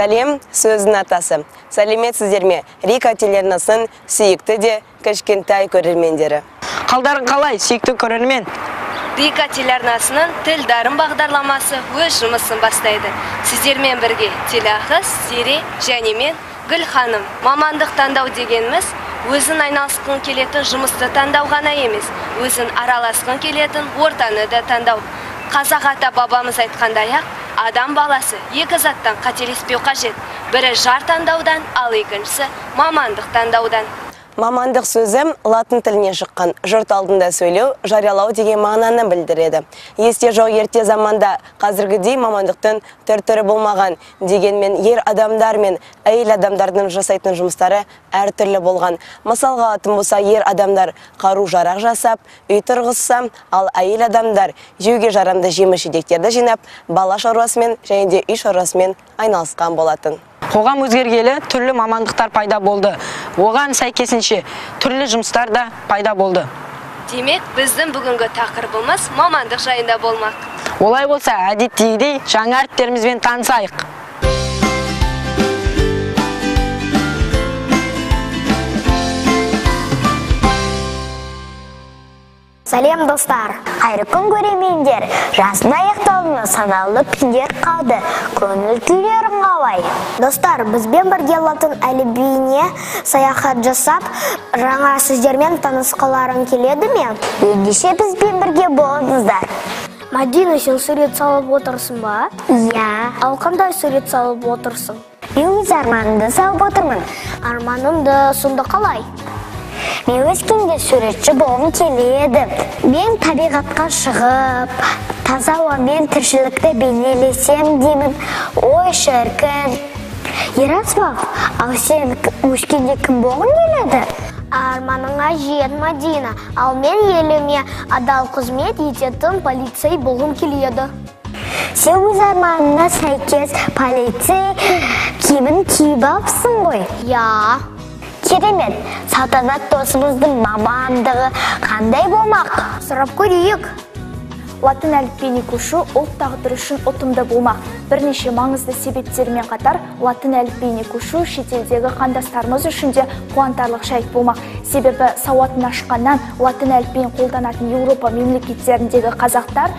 Сәлем сөздің атасы. Сәлеметсіздер ме, Рика телеарнасының сүйікті де кішкентай көрермендері. Қалдарың қалай, сүйікті көрермен? Рика телеарнасының Тіл дарын бағдарламасы өз жұмысын бастайды. Сіздермен бірге телеақыз, Зере және мен Гүл ханым. Мамандық таңдау дегеніміз өзін айналысқың келетін жұмысты таңдау ғана емес, өзін араласқың келетін ортаны да таңдау. Қазақ ата бабамыз айтқандай-ақ, адам баласы екі заттан қателеспеу қажет. Бірі жар таңдаудан, ал екіншісі мамандық таңдаудан. Мамандық сөзі латын тілінен шыққан, жұрт алдында сөйлеу, жариялау деген мағынаны білдіреді. Есте жоқ ерте заманда қазіргідей мамандықтың түр-түрі болмаған. Дегенмен ер адамдар мен әйел адамдардың жасайтын жұмыстары әртүрлі болған. Мысалға алатын болса, ер адамдар қару-жарақ жасап, үй тұрғызса, ал әйел адамдар жеуге жарамды жеміс-жидектерді жинап, бала шаруасымен және де үй шаруасымен айналысқан болатын. Қоғам өзгергелі түрлі мамандықтар пайда болды. Оған сәйкесінше түрлі жұмыстар да пайда болды. Демек, біздің бүгінгі тақырыбымыз мамандық жайында болмақ. Олай болса, әдеттегідей жаңа әріптерімізбен танысайық. Сәлем достар, қайырлы күн көрермендер. Жаздың аяқталуына санаулы күндер қалды. Көңіл күйлерің қалай? Достар, бізбен бірге латын әліпбиіне саяхат жасап, жаңа сөздермен танысқыларың келеді ме? Ендеше бізбен бірге болыңыздар. Мадина, сен сурет салып отырсың ба? Иә. Ал қандай сурет салып отырсың? Мен өз арманымды салып отырмын. Арманыңды сонда қалай? Мен өскенде суретші болғым келеді. Мен табиғатқа шығып, таза ауамен тіршілікті бейнелесем деймін. Ой, шіркін. Ярослав, ал сен өскенде кім болғың келеді? Арманыңа жет, Мадина. Ал мен еліме адал қызмет ететін полицей болғым келеді. Сен өз арманыңа сәйкес полицей киімін киіп алыпсың ғой? Иә. Керемет, Салтанат досымыздың мамандығы қандай болмақ? Сұрап көрейік. Латын әліпбиіне көшу ұлт тағдыры үшін ұтымды болмақ. Бірнеше маңызды себептермен қатар латын әліпбиіне көшу шетелдегі қандастарымыз үшін де қуантарлық жайт болмақ. Себебі сауатын ашқаннан латын әліпбиін қолданатын Еуропа мемлекеттеріндегі қазақтар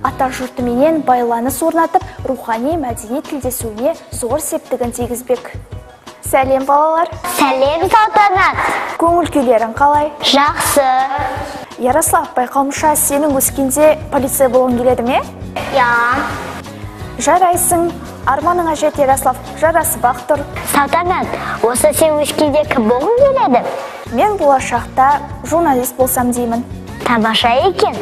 ата жұртыменен байланыс орнатып, рухани мәдени тілдесуіне зор септігін тигізбек. Сәлем балалар. Сәлем Салтанат. Көңіл күйлерің қалай? Жақсы. Ярослав, байқауымша, сенің өскенде полицей болғың келеді ме? Иә. Жарайсың. Арманыңа жет, Ярослав. Жарасып ақ тұр. Салтанат, осы сен өскенде кім болғың келеді? Мен болашақта журналист болсам деймін. Тамаша екен.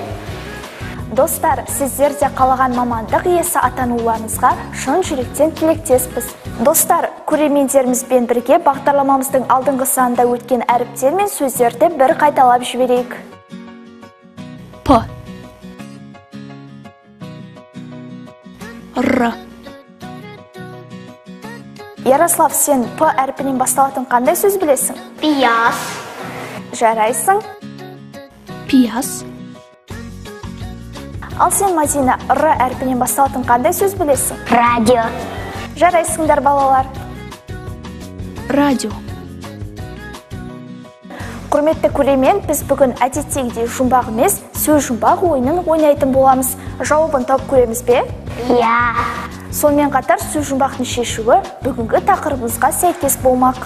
Достар, сіздер де қалаған мамандық иесі атануларыңызға шын жүректен тілектеспіз. Достар, көрермендерімізбен бірге бағдарламамыздың алдыңғы санында өткен әріптер мен сөздерді бір қайталап жіберейік. П. Р. Ярослав, сен П әрпінен басталатын қандай сөз білесің? Пияз. Жарайсың. Пияз. Ал сен, Мадина, Р әрпінен басталатын қандай сөз білесің? Радио. Жарайсыңдар, балалар. Радио. Құрметті көрермен, біз бүгін әдеттегідей жұмбақ емес, сөз жұмбақ ойынын ойнайтын боламыз. Жауабын тауып көреміз бе? Иә. Сонымен қатар сөз жұмбақтың шешуі бүгінгі тақырыбымызға сәйкес болмақ.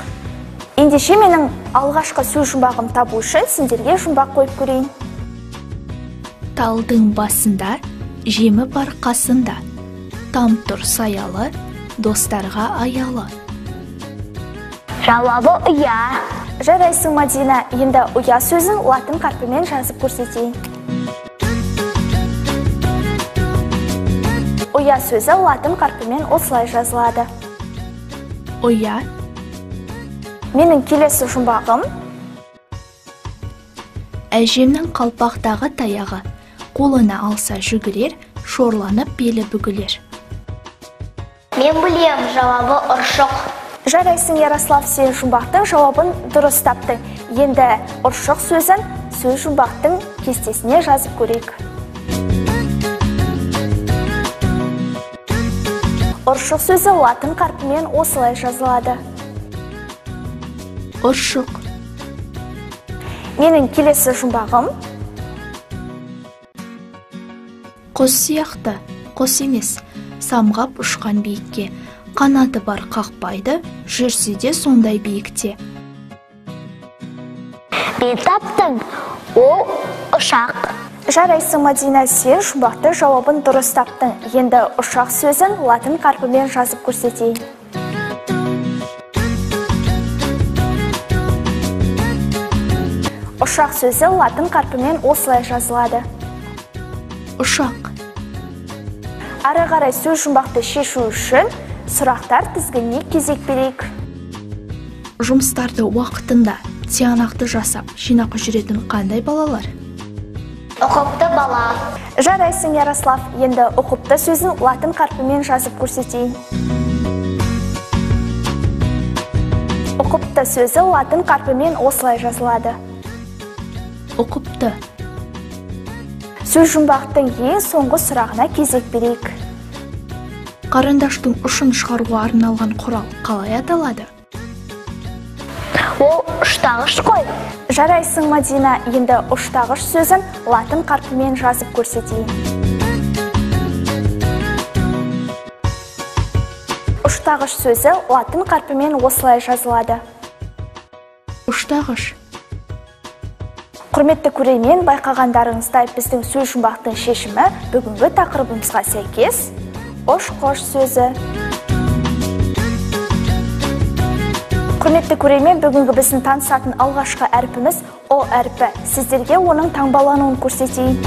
Ендеше менің алғашқы сөз жұмбағым табу үшін сендерге жұмбақ қойып көрейін. Талдың басында, жемі бар қасында, там тұр саялы, достарға аялы. Жауабы ұя. Жарайсың, Мадина. Енді ұя сөзін латын қарпімен жазып көрсетейін. Ұя сөзі латын қарпімен осылай жазылады. Ұя. Менің келесі жұмбағым. Әжемнің қалпақтағы таяғы. Қолына алса жүгірер, шорланып белі бүгілер. Мен білем, жауабы ұршық. Жарайсың, Ярослав, сен жұмбақтың жауабын дұрыс таптың. Енді ұршық сөзін сөз жұмбақтың кестесіне жазып көрейік. Ұршық сөзі латын қарпімен осылай жазылады. Ұршық. Менің келесі жұмбағым. Құс сияқты, құс емес, самғап ұшқан биікке. Қанаты бар қақпайды, жүрсе де сондай биікте. Мен таптым, ол ұшақ. Жарайсың, Мадина, сен жұмбақты жауабын дұрыс таптың. Енді ұшақ сөзін латын қарпімен жазып көрсетейін. Ұшақ сөзі латын қарпімен осылай жазылады. Ұшақ. Ары қарай сөз жұмбақты шешу үшін сұрақтар тізгініне кезек берейік. Жұмыстарды уақытында тиянақты жасап, жинақы жүретін қандай балалар? Ұқыпты бала. Жарайсың, Ярослав. Енді ұқыпты сөзін латын қарпімен жазып көрсетейін. Ұқыпты сөзі латын қарпімен осылай жазылады. Ұқыпты. Сөз жұмбақтың ең соңғы сұрағына кезек берейік. Қарындаштың ұшын шығаруға арналған құрал қалай аталады? Ол ұштағыш қой. Жарайсың, Мадина. Енді ұштағыш сөзін латын қарпімен жазып көрсетейін. Ұштағыш сөзі латын қарпімен осылай жазылады. Ұштағыш. Құрметті көрермен, байқағандарыңыздай біздің сөз жұмбақтың шешімі бүгінгі тақырыбымызға сәйкес ұшқыш сөзі. Құрметті көрермен, бүгінгі біздің танысатын алғашқы әрпіміз О әрпі. Сіздерге оның таңбалануын көрсетейін.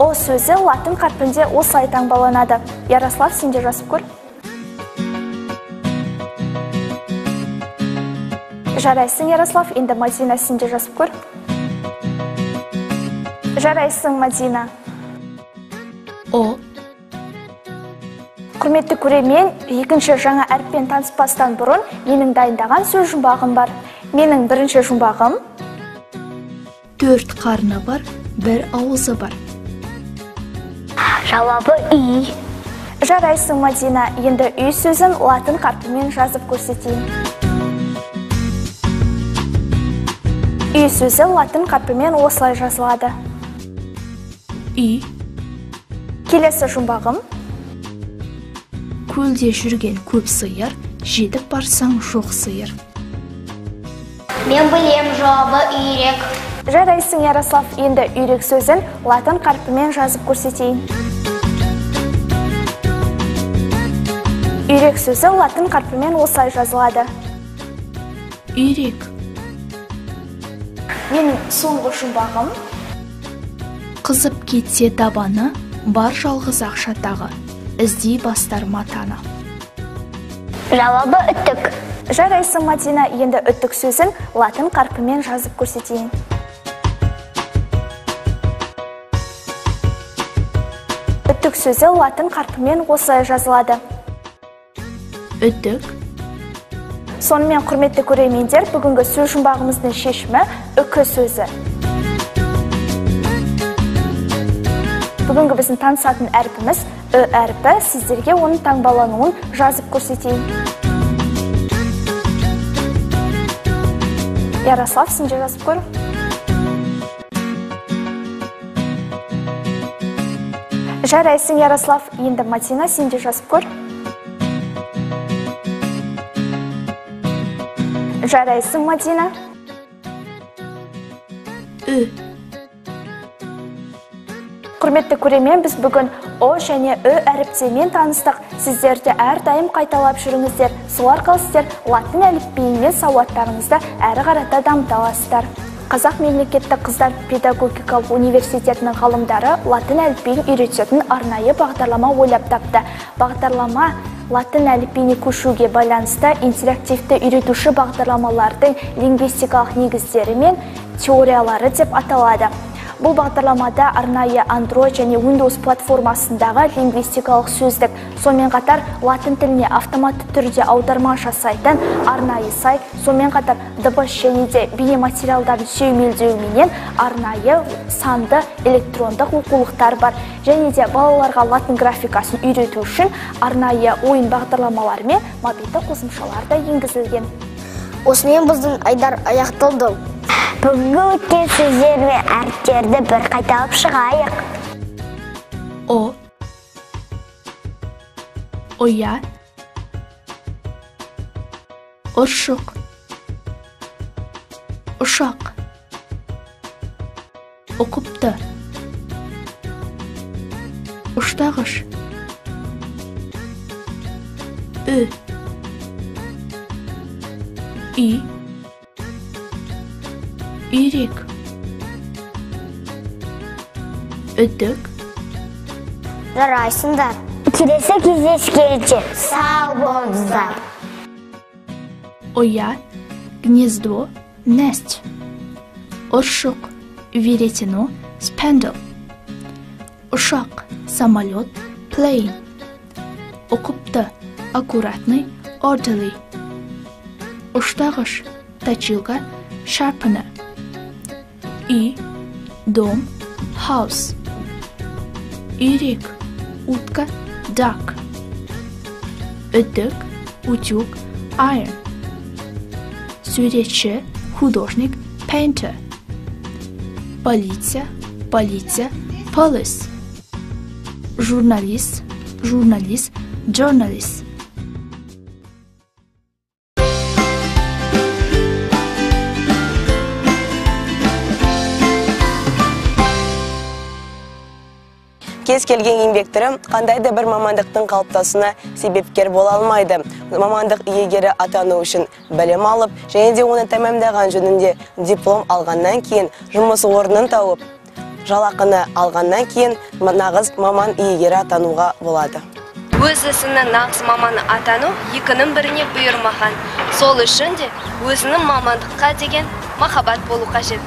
О сөзі латын қарпінде осылай таңбаланады. Ярослав, сен де жазып көр. Жарайсың, Ярослав. Енді Мадина, сен де жазып көр. Жарайсың, Мадина. О. Құрметті көрермен, екінші жаңа әріппен таныспастан бұрын менің дайындаған сөз жұмбағым бар. Менің бірінші жұмбағым. 4 қарны бар, 1 ауызы бар. Жауабы үй. Жарайсың, Мадина. Енді үй сөзін латын қарпімен жазып көрсетейін. Үй сөзі латын қарпімен осылай жазылады. Үй. Келесі жұмбағым. Көлде жүрген көп сиыр, жетіп барсаң жоқ сиыр. Мен білем, жауабы үйрек. Жарайсың, Ярослав. Енді үйрек сөзін латын қарпімен жазып көрсетейін. Үйрек сөзі латын қарпімен осылай жазылады. Үйрек. Менің соңғы жұмбағым. Қызып кетсе табаны, бар жалғыз ақша тағы. Іздей бастар матаны. Жауабы үтік. Жарайсың, Мадина. Енді үтік сөзін латын қарпімен жазып көрсетейін. Үтік сөзі латын қарпімен осылай жазылады. Үтік. Сонымен, құрметті көрермендер, бүгінгі сөз жұмбағымыздың шешімі үкі сөзі. Бүгінгі біздің танысатын әрпіміз Ү әрпі. Сіздерге оның таңбалануын жазып көрсетейін. Ярослав, сен де жазып көр. Жарайсың, Ярослав. Енді Мадина, сен де жазып көр. Жарайсың, Мадина. Ү. Құрметті көрермен, біз бүгін О және Ү әріптерімен таныстық. Сіздер де әрдайым қайталап жүріңіздер. Сол арқылы сіздер латын әліпбиімен сауаттарыңызды әрі қарата дамыта аласыздар. Қазақ мемлекеттік қыздар педагогикалық университетінің ғалымдары латын әліпбиін үйрететін арнайы бағдарлама ойлап тапты. Бағдарлама латын әліпбиіне көшуге байланысты интерактивті үйретуші бағдарламалардың лингвистикалық негіздері мен теориялары деп аталады. Бұл бағдарламада арнайы Android және Windows платформасындағы лингвистикалық сөздік, сонымен қатар латын тіліне автоматты түрде аударма жасайтын арнайы сайт, сонымен қатар дыбыс және де бейнематериалдарын сүйемелдеуменен арнайы санды электрондық оқулықтар бар. Және де балаларға латын графикасын үйрету үшін арнайы ойын бағдарламалары мен мобильді қосымшалар да енгізілген. Осымен біздің айдар аяқталды. Бүгінгі өткен сөздер мен әріптерді бір қайталап шығайық. О, оя, ұршық, ұшақ, ұқыпты, ұштағыш, ү, үй, үйрек, үтік. Жарайсыңдар. Келесі кездескенше сау болыңыздар. Оя, гнездо, nest. Ұршық, веретено, spindle. Ұшақ, самолет, plane. Ұқыпты, аккуратный, orderly. Ұштағыш, точилка, sharpener. Үй, дом, house. Үйрек, утка, duck. Үтік, утюг, iron. Суретші, художник, painter. Полиция, полиция, police. Журналист, журналист, journalist. Кез келген еңбек түрі қандай да бір мамандықтың қалыптасуына себепкер бола алмайды. Мамандық иегері атану үшін білім алып, және де оны тәмамдаған жөнінде диплом алғаннан кейін жұмыс орнын тауып, жалақыны алғаннан кейін нағыз маман иегері атануға болады. Өз ісінің нағыз маманы атану екінің біріне бұйырмаған. Сол үшін де өзінің мамандыққа деген махаббат болу қажет.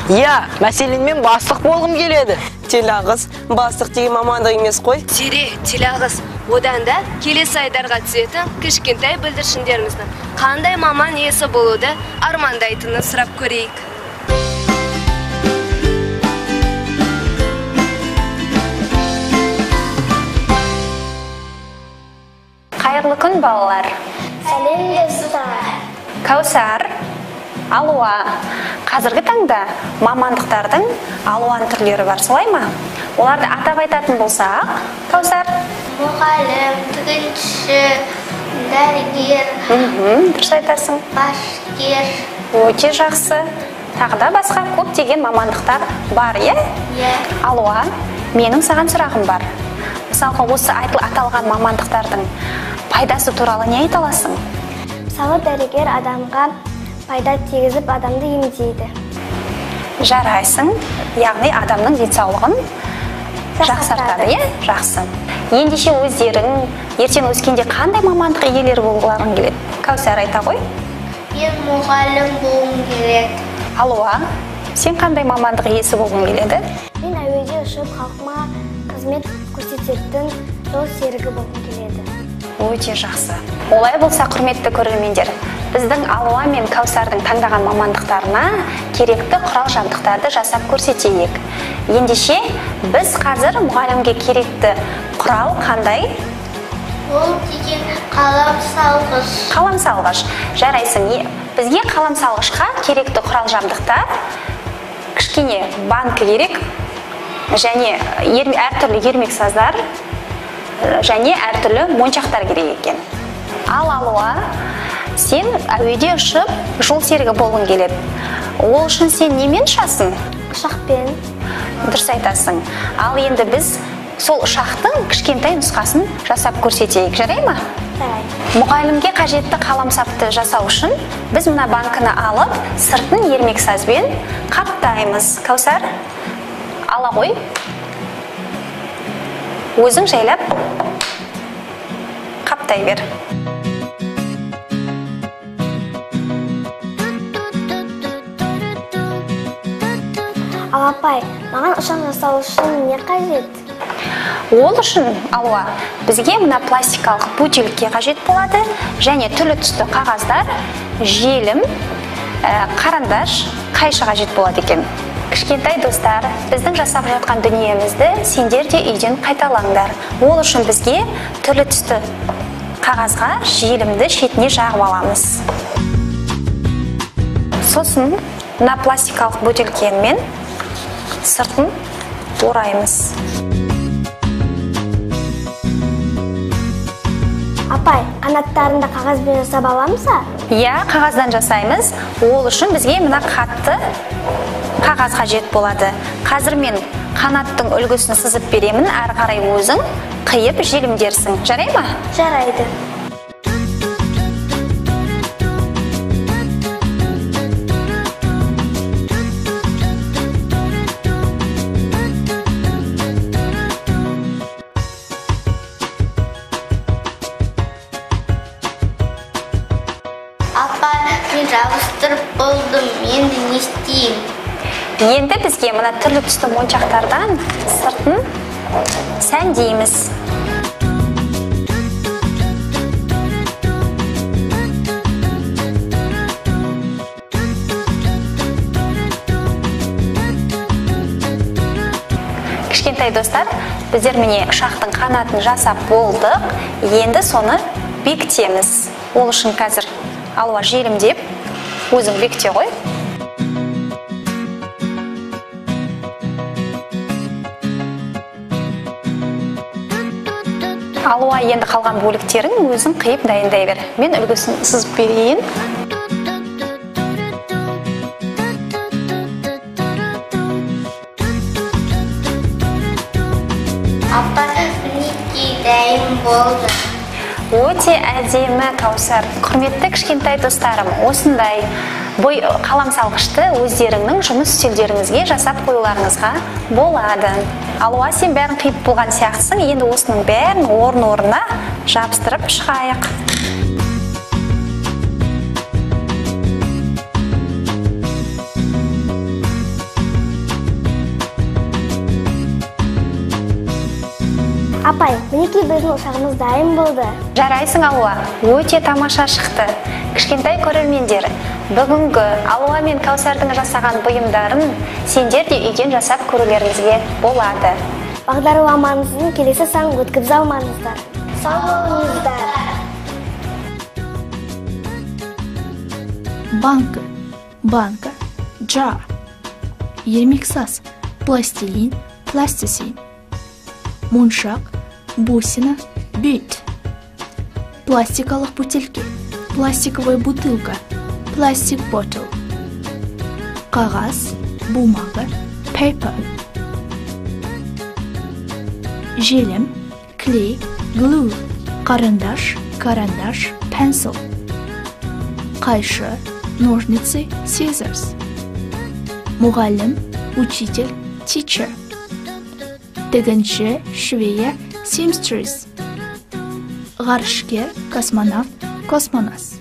Иә, мәселен мен бастық болғым келеді. Телағыз, бастық деген мамандық емес қой. Зере, телағыз, одан да келесі айдарға түсетін кішкентай бүлдіршіндеріміздің қандай маман иесі болуды армандайтынын сұрап көрейік. Қайырлы күн, балалар. Сәлем, достар. Кәусар, Алуа. Қазіргі таңда мамандықтардың алуан түрлері бар, солай ма? Оларды атап айтатын болсақ, Кәусар? Мұғалім, тігінші, дәрігер. Дұрыс айтасың. Башкер. Өте жақсы. Тағы да басқа көптеген мамандықтар бар, иә? Иә. Алуа, менің саған сұрағым бар. Мысалға, осы аталған мамандықтардың пайдасы туралы не айта аласың? Мысалы, дәрігер адамға пайда тигізіп, адамды емдейді. Жарайсың, яғни адамның денсаулығын жақсартады, иә? Жақсы. Ендеше өздерің ертең өскенде қандай мамандық иелері болғыларың келеді? Кәусар, айта ғой. Мен мұғалім болғым келеді. Алуа, сен қандай мамандық иесі болғың келеді? Мен әуеде ұшып, халқыма қызмет көрсететін жол серігі болғым келеді. Өте жақсы. Олай болса, құрметті көрермендер, біздің Алуа мен Кәусардың таңдаған мамандықтарына керекті құрал жабдықтарды жасап көрсетейік. Ендеше, біз қазір мұғалімге керекті құрал қандай? Ол деген қалам салғыш. Қалам салғыш. Жарайсың. Бізге қалам салғышқа керекті құрал жабдықтар кішкене банкі керек, және әртүрлі ермексаздар, және әртүрлі моншақтар керек екен. Ал Алуа, сен әуеде ұшып, жол серігі болғың келеді. Ол үшін сен немен ұшасың? Ұшақпен. Дұрыс айтасың. Ал енді біз сол ұшақтың кішкентай нұсқасын жасап көрсетейік, жарай ма? Жарайды. Мұғалімге қажетті қаламсапты жасау үшін біз мына банкіні алып, сыртын ермексазбен қаптаймыз. Кәусар, ала ғой. Өзің жайлап қаптай бер. Ал апай, маған ұшақ жасау үшін не қажет? Ол үшін, Алуа, бізге мына пластикалық бөтелке қажет болады, және түрлі түсті қағаздар, желім, қарандаш, қайшы қажет болады екен. Кішкентай достар, біздің жасап жатқан дүниемізді сендер де үйден қайталаңдар. Ол үшін бізге түрлі түсті қағазға желімді шетіне жағып аламыз. Сосын мына пластикалық бөтелкемен сыртын ораймыз. Апай, қанаттарын да қағазбен жасап аламыз ба? Иә, қағаздан жасаймыз. Ол үшін бізге мына қатты қағаз қажет болады. Қазір мен қанаттың үлгісін сызып беремін, әрі қарай өзің қиып желімдерсің. Жарай ма? Жарайды. Апа, мен жабыстырып болдым, енді не істеймін? Енді бізге мына түрлі түсті моншақтардан сыртын сәндейміз. Кішкентай достар, біздер міне ұшақтың қанатын жасап болдық. Енді соны бекітеміз. Ол үшін қазір Алуа желімдеп, өзің бекіте ғой. Алуа, енді қалған бөліктерін өзің қиып дайындай бер. Мен үлгісін сызып берейін. Апа, мінекей дайын болды. Өте әдемі, Кәусар. Құрметті кішкентай достарым, осындай бой қалам салғышты өздеріңнің жұмыс үстелдеріңізге жасап қоюларыңызға болады. Алуа, сен бәрін қиып болған сияқтысың. Енді осының бәрін орын-орнына жабыстырып шығайық. Апай, мінекей біздің ұшағымыз дайын болды. Жарайсың, Алуа, өте тамаша шықты. Кішкентай көрермендер, бүгінгі Алуа мен Кәусардың жасаған бұйымдарын сендер де үйден жасап көрулеріңізге болады. Бағдарламамыздың келесі санын өткізе алмаңыздар. Сау болыңыздар. Банка, банка, jar. Ермексаз, пластилин, plasticine. Моншақ, бусина, bead. Пластикалық бөтелке, пластиковая бутылка, plastic bottle. Қағаз, бумага, paper. Желім, клей, glue. Қарындаш, карандаш, pencil. Қайшы, ножницы, scissors. Мұғалім, учитель, teacher. Тігінші, швея, seamstress. Ғарышкер, космонавт, космонавт.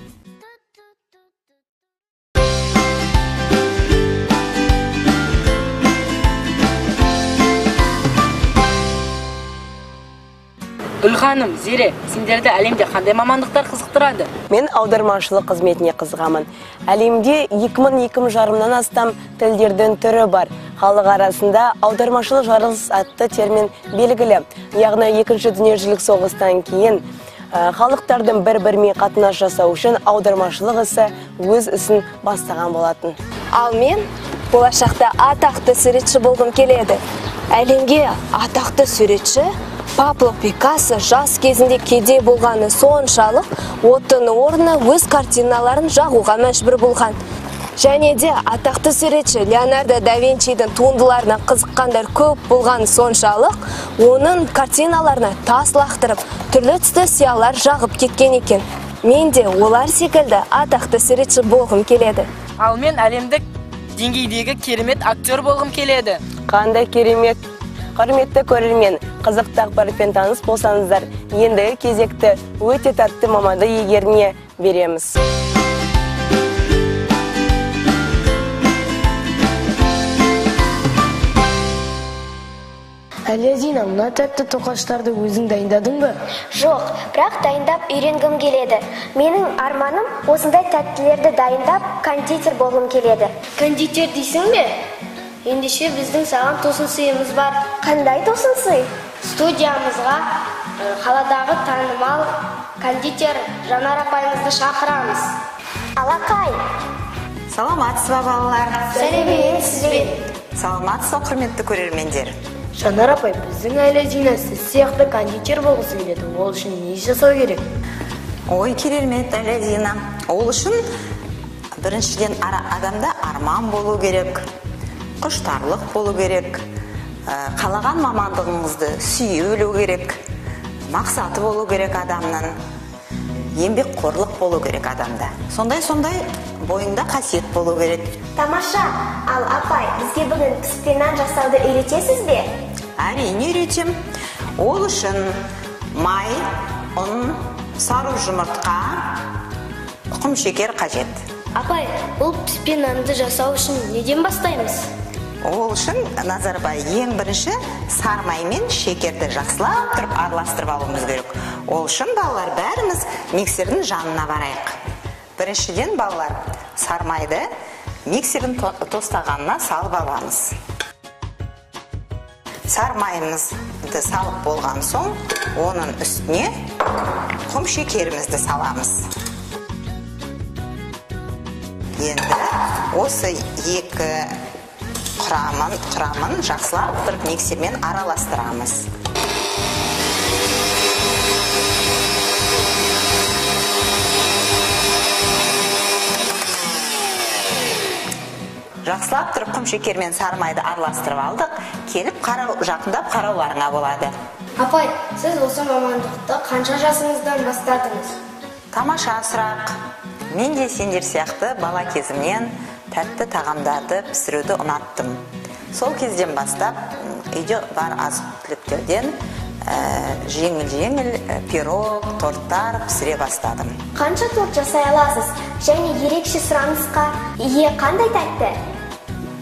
Гүлханым, Зере, сендерді әлемде қандай мамандықтар қызықтырады? Мен аудармашылық қызметіне қызығамын. Әлемде 2000-2500-нан астам тілдердің түрі бар. Халық арасында аудармашылық жарылыс атты термин белгілі. Яғни екінші дүниежүзілік соғыстан кейін халықтардың бір-бірімен қатынас жасау үшін аудармашылық ісі өз ісін бастаған болатын. Ал мен болашақта атақты суретші болғым келеді. Әлемге атақты суретші Пабло Пикассо жас кезінде кедей болғаны соншалық, отын орнына өз картиналарын жағуға мәжбүр болған. Және де атақты суретші Леонардо да Винчидің туындыларына қызыққандар көп болғаны соншалық, оның картиналарына тас лақтырып, түрлі түсті сиялар жағып кеткен екен. Мен де олар секілді атақты суретші болғым келеді. Ал мен әлемдік деңгейдегі керемет актер болғым келеді. Қандай керемет! Құрметті көрермен, қызықты ақпаратпен таныс болсаңыздар, ендігі кезекті өте тәтті маманды иегеріне береміз. Әлязина, мына тәтті тоқаштарды өзің дайындадың ба? Жоқ, бірақ дайындап үйренгім келеді. Менің арманым осындай тәттілерді дайындап кондитер болғым келеді. Кондитер дейсің бе? Ендеше біздің саған тосын сыйымыз бар. Қандай тосын сый? Студиямызға қаладағы танымал кондитер Жанар апайымызды шақырамыз. Алақай! Саламатсыз ба, балалар? Сәлеметсіз бе? Саламатсыз ба, құрметті көрермендер? Жанар апай, біздің Әлязина сіз сияқты кондитер болғысы келеді. Ол үшін не жасау керек? Ой, керемет, Әлязина. Ол үшін біріншіден адамда арман болу керек, құштарлық болу керек, қалаған мамандығыңызды сүйе білу керек, мақсаты болу керек адамның, еңбекқорлық болу керек адамда. Сондай-сондай бойыңда қасиет болу керек. Тамаша! Ал апай, бізге бүгін піспе нан жасауды үйретесіз бе? Әрине үйретем. Ол үшін май, ұн, сары жұмыртқа, құм шекер қажет. Апай, бұл піспе нанды жасау үшін неден бастаймыз? Ол үшін, Назарбай, ең бірінші сары май мен шекерді жақсылап тұрып араластырып алуымыз керек. Ол үшін балалар бәріміз миксердің жанына барайық. Біріншіден балалар сары майды миксердің тостағанына салып аламыз. Сары майымызды салып болған соң, оның үстіне құм шекерімізді саламыз. Енді осы екі құрамын жақсылап тұрып миксермен араластырамыз. Жақсылап тұрып құм шекер мен сары майды араластырып алдық. Келіп жақындап қарауларыңа болады. Апай, сіз осы мамандықты қанша жасыңыздан бастадыңыз? Тамаша сұрақ. Мен де сендер сияқты бала кезімнен тәтті тағамдарды пісіруді ұнаттым. Сол кезден бастап үйде бар азық-түліктерден жеңіл-жеңіл пирог, торттар пісіре бастадым. Қанша торт жасай аласыз? Және ерекше сұранысқа ие қандай тәтті?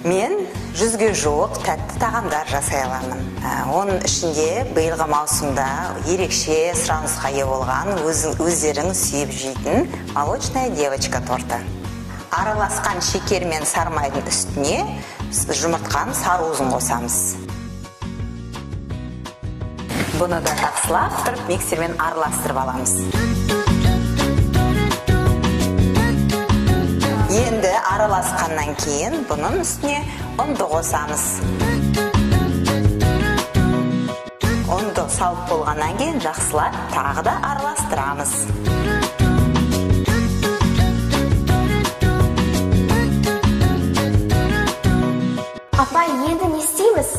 Мен 100-ге жуық тәтті тағамдар жасай аламын. Оның ішінде биылғы маусымда ерекше сұранысқа ие болған өздерің сүйіп жейтін молочная девочка торты. Араласқан шекер мен сары майдың үстіне жұмыртқаның сары уызын қосамыз. Бұны да жақсылап тұрып миксермен араластырып аламыз. Енді араласқаннан кейін бұның үстіне ұнды қосамыз. Ұнды салып болғаннан кейін жақсылап тағы да араластырамыз. Апай, енді не істейміз?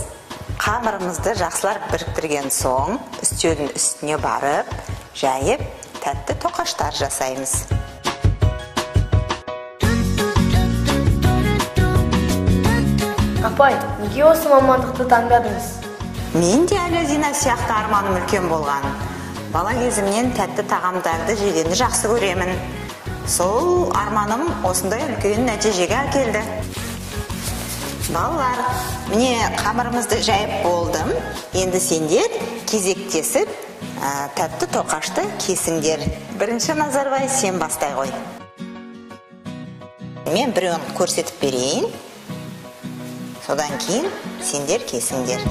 Қамырымызды жақсылап біріктірген соң, үстелдің үстіне барып, жайып, тәтті тоқаштар жасаймыз. Апай, неге осы мамандықты таңдадыңыз? Мен де Әлязина сияқты арманым үлкен болған. Бала кезімнен тәтті тағамдарды жегенді жақсы көремін. Сол арманым осындай үлкен нәтижеге әкелді. Балалар, міне қамырымызды жайып болдым. Енді сендер кезектесіп тәтті тоқашты кесіңдер. Бірінші Назарбай, сен бастай ғой. Мен біреуін көрсетіп берейін. Содан кейін сендер кесіңдер.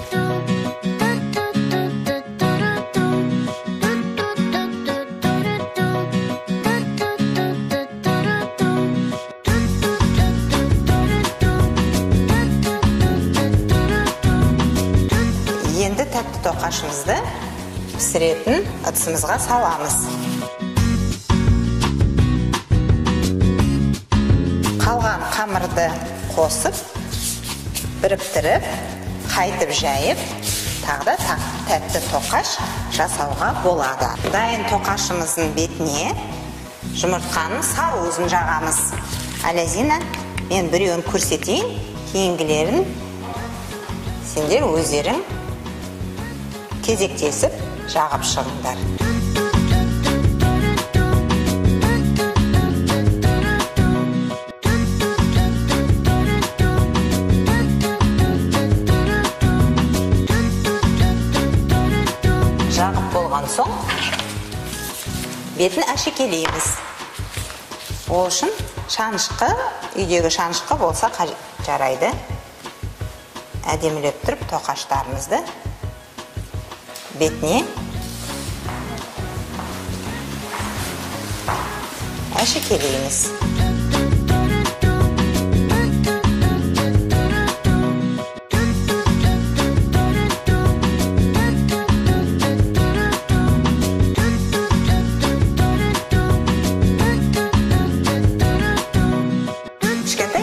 Енді тәтті тоқашымызды пісіретін ыдысымызға саламыз. Қалған қамырды қосып, біріктіріп, қайтып жайып, тағы да тәтті тоқаш жасауға болады. Дайын тоқашымыздың бетіне жұмыртқаның сары уызын жағамыз. Әлязина, мен біреуін көрсетейін, кейінгілерін сендер өздерің кезектесіп жағып шығыңдар. Бетін әшекейлейміз. Ол үшін шанышқы, үйдегі шанышқы болса жарайды. Әдемілеп тұрып тоқаштарымызды бетіне әшекейлейміз.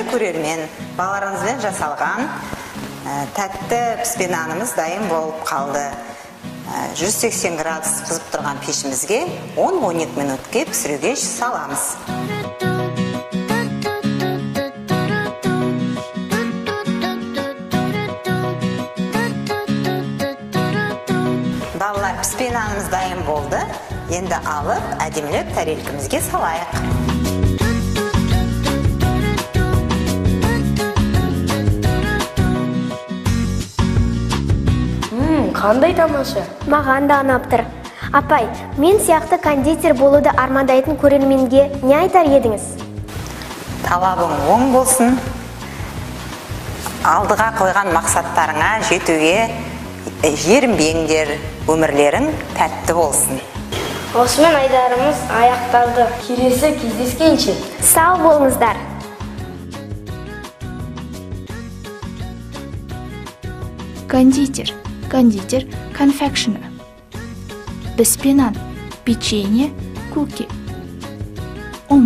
Көрермен, балаларыңызбен жасалған тәтті піспе нанымыз дайын болып қалды. 180 градус қызып тұрған пешімізге 10-12 минутке пісіруге саламыз. Балалар, піспе нанымыз дайын болды. Енді алып, әдемілеп тәрелкімізге салайық. Қандай тамаша? Маған да ұнап тұр. Апай, мен сияқты кондитер болуды армандайтын көрерменге не айтар едіңіз? Талабың оң болсын. Алдыға қойған мақсаттарыңа жетуге ерінбеңдер, өмірлерің тәтті болсын. Осымен айдарымыз аяқталды. Келесі кездескенше. Сау болыңыздар. Кондитер. Кондитер, confectioner. Піспе нан, печенье, куки. Ұн,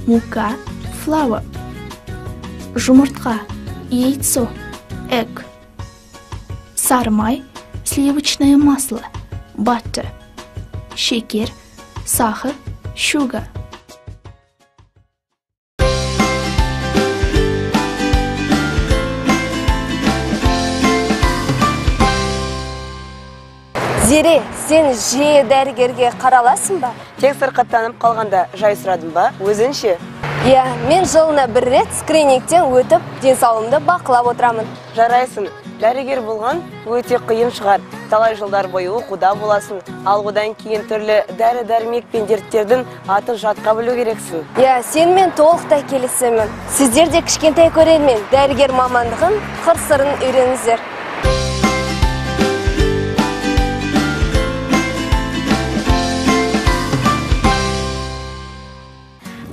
мука, flour. Жұмыртқа, яйцо, egg. Сары май, сливочное масло, butter. Шекер, сахар, sugar. Зере, сен жиі дәрігерге қараласың ба? Тек сырқаттанып қалғанда жай сұрадым ба? Өзінше? Иә, мен жылына бір рет скринингтен өтіп, денсаулығымды бақылап отырамын. Жарайсың, дәрігер болған өте қиын шығар. Талай жылдар бойы оқуда боласың, ал одан кейін түрлі дәрі-дәрмек пен дерттердің атын жатқа білу керексің. Иә, сенімен толықтай келісемін. Сіздер де кішкентай көрермен дәрігер мамандығын қыр-сырын үйреніңіздер.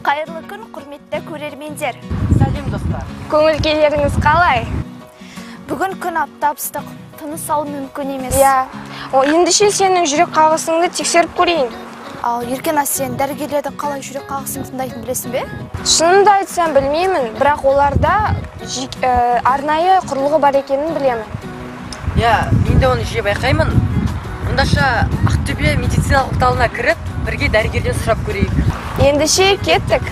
Қайырлы күн, құрметті көрермендер. Сәлем, достар. Көңіл күйлеріңіз қалай? Бүгін күн аптап ыстық, тыныс алу мүмкін емес. Иә, ендеше сенің жүрек қағысыңды тексеріп көрейін. Ал Еркена, сен дәрігерлердің қалай жүрек қағысын тыңдайтынын білесің бе? Шынымды айтсам білмеймін, бірақ оларда арнайы құрылғы бар екенін білемін. Иә, мен де оны жиі байқаймын. Ондаша Ақтөбе медициналық орталығына кіріп, бірге дәрігерден сұрап көрейік. Ендеше кеттік.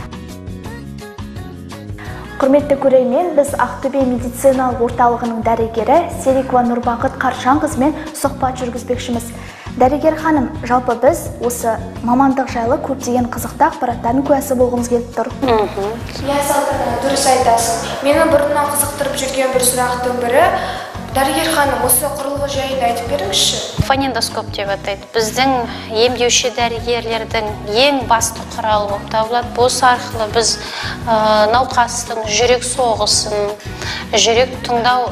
Құрметті көрермен, біз Ақтөбе медициналық орталығының дәрігері Серікова Нұрбақыт Қаршанқызымен сұхбат жүргізбекшіміз. Дәрігер ханым, жалпы біз осы мамандық жайлы көптеген қызықты ақпараттардың куәсі болғымыз келіп тұр. Иә, Салтанат, дұрыс айтасың. Мені бұрыннан қызықтырып жүрген бір сұрақтың бірі, дәрігер ханым, осы құрылғы жайында айтып беріңізші. Фонендоскоп деп атайды. Біздің емдеуші дәрігерлердің ең басты құралы болып табылады. Осы арқылы біз науқастың жүрек соғысын, жүрек тыңдау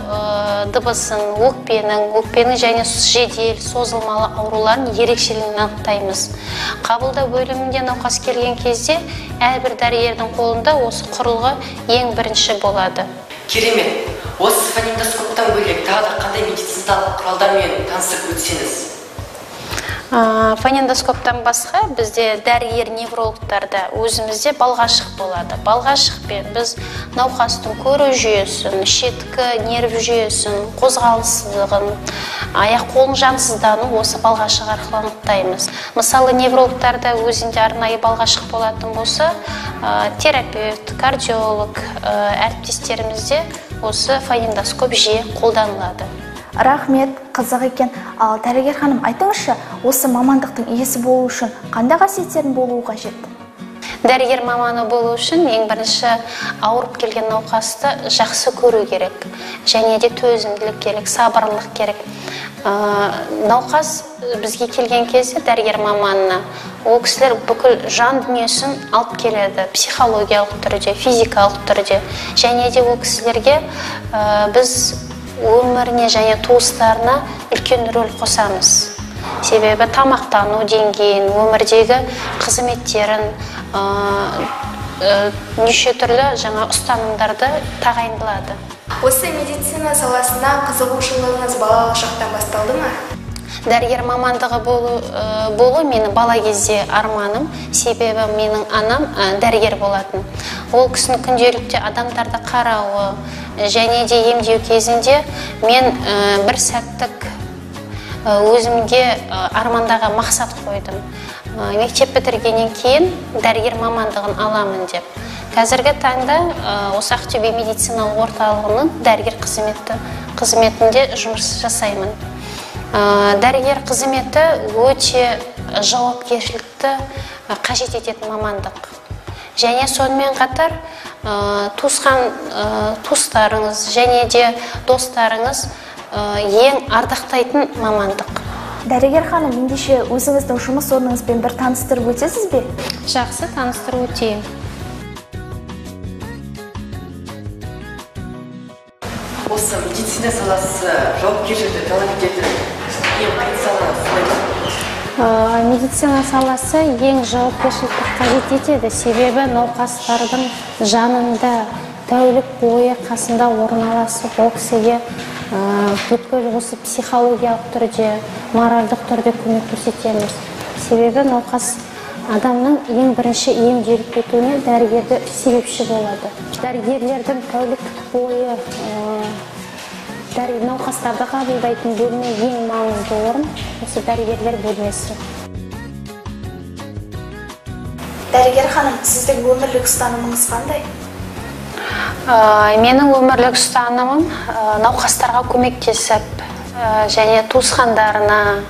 дыбысын, өкпенің және жедел созылмалы ауруларын ерекшелігін анықтаймыз. Қабылдау бөлімінде науқас келген кезде әрбір дәрігердің қолында осы құрылғы ең бірінші болады. Керемет! Осы фонендоскоптан бөлек тағы да қандай медициналық құралдармен таныстырып өтсеңіз? Фонендоскоптан басқа бізде дәрігер неврологтарда өзімізде балғашық болады. Балғашықпен біз науқастың көру жүйесін, шеткі нерв жүйесін, қозғалыссыздығын, аяқ қолын жансыздану осы балғашық арқылы анықтаймыз. Мысалы, неврологтарда өзінде арнайы балғашық болатын болса, терапевт, кардиолог әріптестерімізде осы фонендоскоп жиі қолданылады. Рахмет, қызық екен. Ал дәрігер ханым, айтыңызшы, осы мамандықтың иесі болу үшін қандай қасиеттердің болуы қажет? Дәрігер маманы болу үшін ең бірінші ауырып келген науқасты жақсы көру керек. Және де төзімділік керек, сабырлық керек. Науқас бізге келген кезде дәрігер маманына ол кісілер бүкіл жан дүниесін алып келеді, психологиялық түрде, физикалық түрде. Және де ол кісілерге біз өміріне және туыстарына үлкен рөл қосамыз. Себебі тамақтану деңгейін, өмірдегі қызметтерін, неше түрлі жаңа ұстанымдарды тағайындалады. Осы медицина саласына қызығушылығыңыз балалық шақтан басталды ма? Дәрігер мамандығы болу менің бала кезде арманым, себебі менің анам дәрігер болатын. Ол кісінің күнделікті адамдарды қарауы және де емдеу кезінде мен бір сәттік өзімге армандағы мақсат қойдым. Мектеп бітіргеннен кейін дәрігер мамандығын аламын деп. Қазіргі таңда осы Ақтөбе медициналық орталығының дәрігер қызметінде жұмыс жасаймын. Дәрігер қызметі өте жауапкершілікті қажет ететін мамандық. Және сонымен қатар туыстарыңыз және де достарыңыз ең ардақтайтын мамандық. Дәрігер ханым, ендеше өзіңіздің жұмыс орныңызбен бір таныстырып өтесіз бе? Жақсы, таныстырып өтейін. Осы медицина саласы жауапкершілікті талап ететін ең қиын сала солай ма? Медицина саласы ең жауапкершілікті қажет етеді, себебі науқастардың жанында тәулік бойы қасында орналасып, ол кісіге бүткіл осы психологиялық түрде, моральдық түрде көмек көрсетеміз. Себебі науқас адамның ең бірінші емделіп кетуіне дәрігерді себепші болады. Дәрігерлердің тәулік бойы науқастарды қабылдайтын бөлме ең маңызды орын, осы дәрігерлер бөлмесі. Дәрігер ханым, сіздің өмірлік ұстанымыңыз қандай? Менің өмірлік ұстанымым науқастарға көмектесіп және туысқандарына,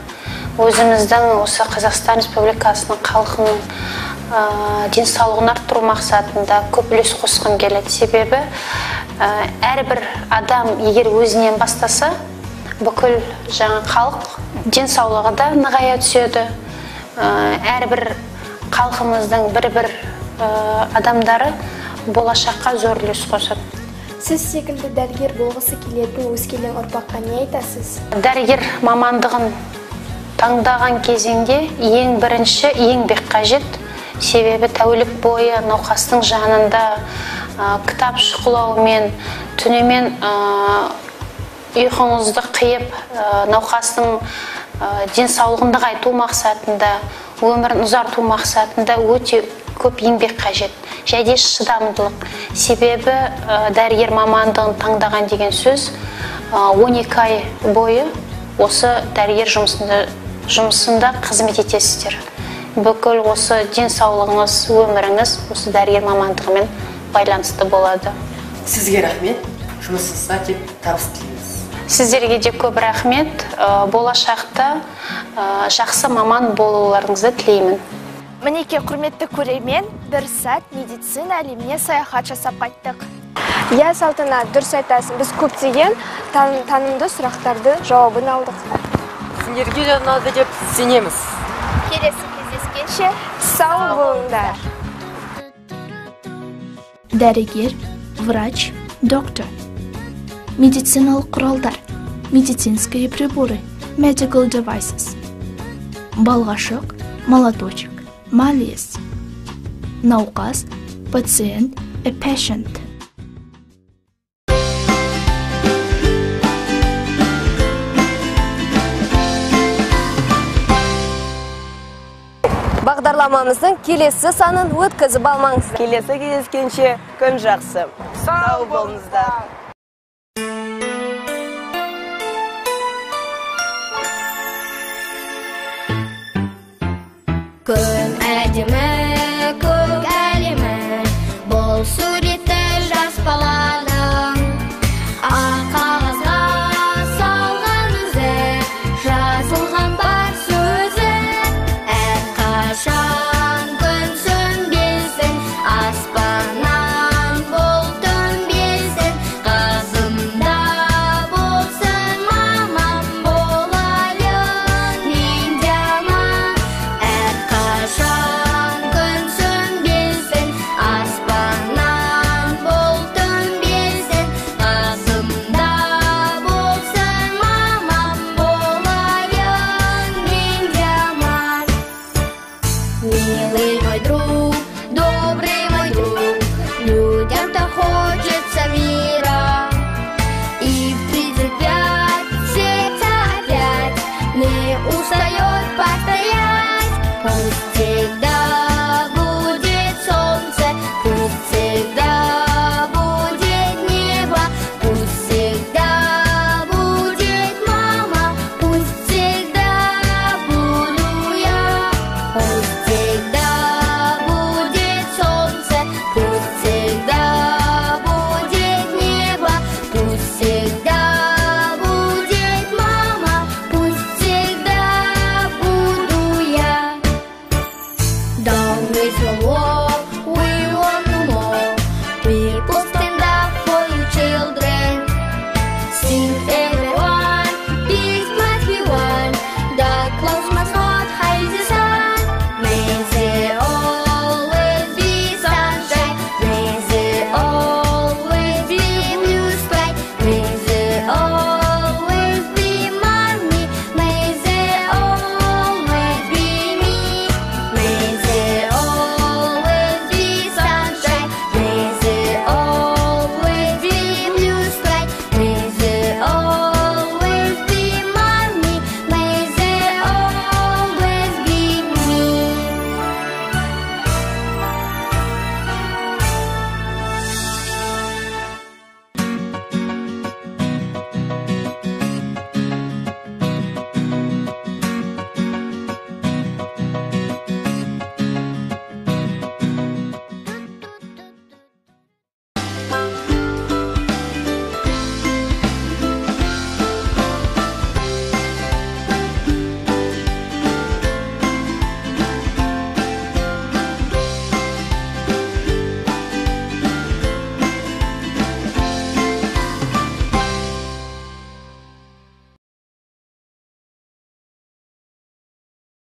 өзіміздің осы Қазақстан Республикасының халқының денсаулығын арттыру мақсатында көп үлес қосқым келеді. Себебі әрбір адам егер өзінен бастаса, бүкіл жаңа халық денсаулығы да нығая түседі. Әрбір халқымыздың бір-бір адамдары болашаққа зор үлес қосады. Сіз секілді дәрігер болғысы келетін өскелең ұрпаққа не айтасыз? Дәрігер мамандығын таңдаған кезеңде ең бірінші еңбек қажет. Себебі тәулік бойы науқастың жанында кітап шұқылаумен, түнімен ұйқыңызды қиып, науқастың денсаулығын нығайту мақсатында, өмірін ұзарту мақсатында өте көп еңбек қажет. Және шыдамдылық. Себебі дәрігер мамандығын таңдаған деген сөз 12 ай бойы осы дәрігер жұмысында қызмет етесіздер. Бүкіл осы денсаулығыңыз, өміріңіз осы дәрігер мамандығымен байланысты болады. Сізге рахмет, жұмысыңызға тек табыс тілейміз. Сіздерге де көп рахмет. Болашақта жақсы маман болуларыңызды тілеймін. Мінекей, құрметті көрермен, бір сәт медицина әлеміне саяхат жасап қайттық. Иә, Салтанат, дұрыс айтасың. Біз көптеген танымды сұрақтарды жауабын алдық. Сендерге де ұнады деп сенеміз. Келесі кездескенше сау болыңдар. Дәрігер, врач, доктор. Медициналық құралдар, медицинские приборы, medical devices. Балғашық, молоточек, малес. Науқас, пациент, a patient. Бағдарламамыздың келесі санын өткізіп алмаңыздар. Келесі кездескенше күн жақсы. Сау болыңыздар.